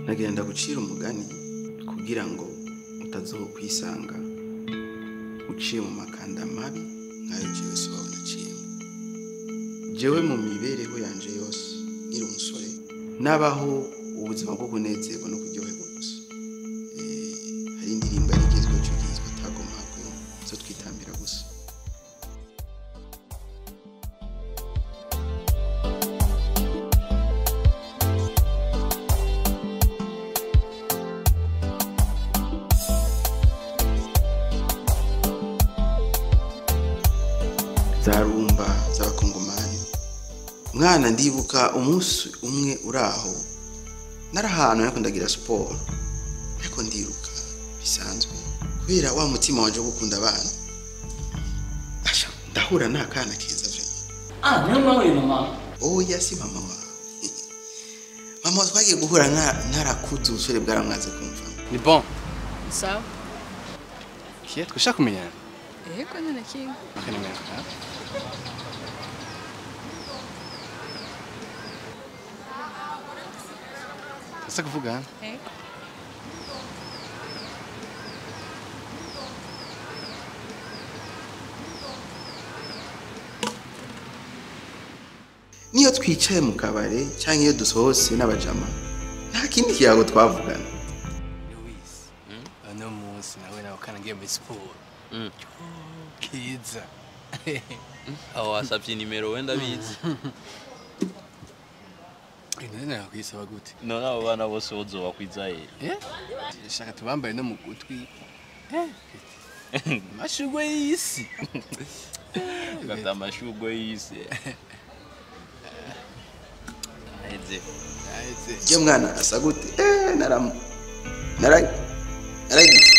Nagenda gucira umugani kugira ngo utazokwisanga uciye mu makanda mabi nkayo jewe so wawe naciyemo. Jewe mu mibereho yanje yose nkiri umusore nabaho ubuzima bwo kunezerwa no kuryoherwa gusa. Hari indirimbo yari igezweho ico gihe yitwa Tagomago zo twitambira gusa. Za rumba z'abakongomani. Mwana ndibuka umunsi umwe uraho narahantu ariko ndagira siporo ariko ndiruka bisanzwe kubera wa mutima wanje wo gukunda abana. Asha ndahura n'akana keza vraiment. Ah, niyo mama mama. Oya si mama wawe. Mama twagiye guhura narakuze ubusore bwaramwaze kumva. Ni bon. Sawa. Kiye twashaka kumenyana. Yego none kinga. Akanimenya. Ese kuvuga? Yego. Niyo twicaye mu kabare cyangwa iyo dusohotse n'abajama nta kindi kiyago twavugana. Louis. Ano munsi nawe nawe kana ngiye muri siporo. Kiza. Aho wasabye nimero wenda bizi. None nakwisaba gute? None abo bana bose wozoba kwizaye. Shaka tubambaye no mu gutwi. Amashugwe y'isi. Gata amashugwe y'isi. Aheze. Aheze. Je mwana asa gute? Naramu. Naragize.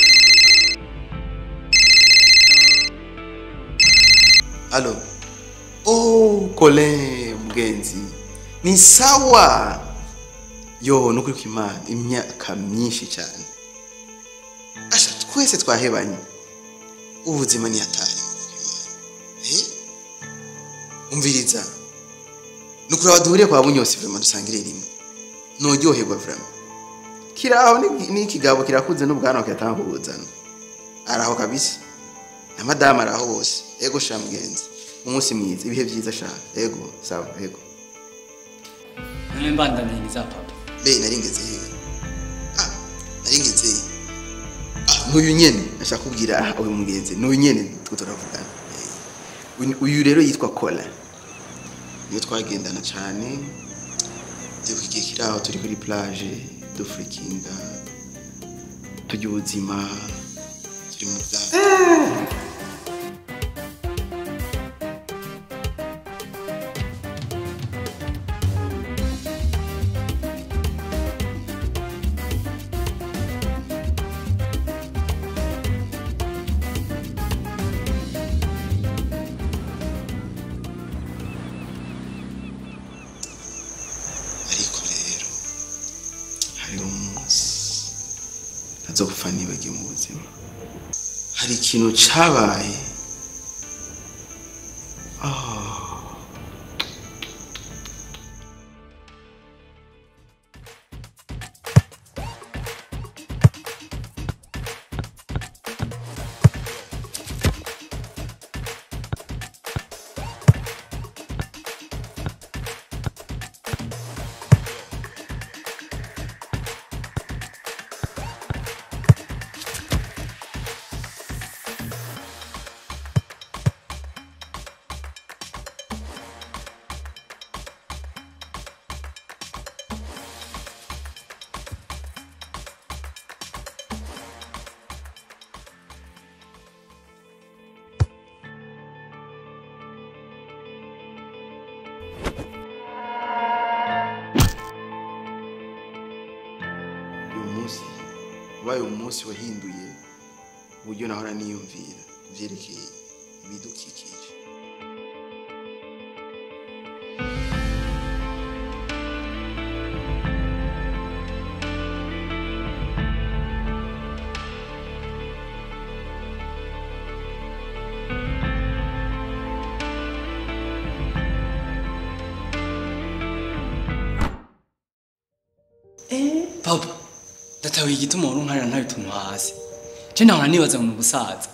Allo. Oh, Colin mugenzi. Ni sawa. Yo nukuri kw'Imana imyaka myinshi cyane. Asha twese twahebanye. Ubuzima ni hatari kw'Imana. Umviriza. Nukuri abaduhuriye kwa Bunyosi vraiment dusangire rimwe. Nojyoherwa vraiment. Kiraho ni ikigabo kirakuze n'ubwanwa kiratanga kubuzana. Araho kabisa. Na madame araho bose. Ego sha mugenzi. Umunsi mwiza, ibihe byiza sha. Ego, sawa, ego. None mbandanyiriza papa. Be naringeze he? Ah, naringeze he? Ah, n'uyu nyene ashaka kubwira uyu mugenzi, n'uyu nyene two turavugana. Uyu rero yitwa Kola. Niyo twagendana cyane. Ndibuka igihe kiraho turi kuri plage, dufrikinga. Tujya ubuzima turi mu bwato. Ariko rero hariho umunsi ntazopfa nibagiwe mu buzima. Hari ikintu cabaye. Wabaye umunsi wahinduye uburyo nahora niyumvira ivyerekeye ibidukikije. Papa. Ndatawe igituma wari unkarira ntayo utuntu hasi. Je nahora nibaza ngo ni ubusaza.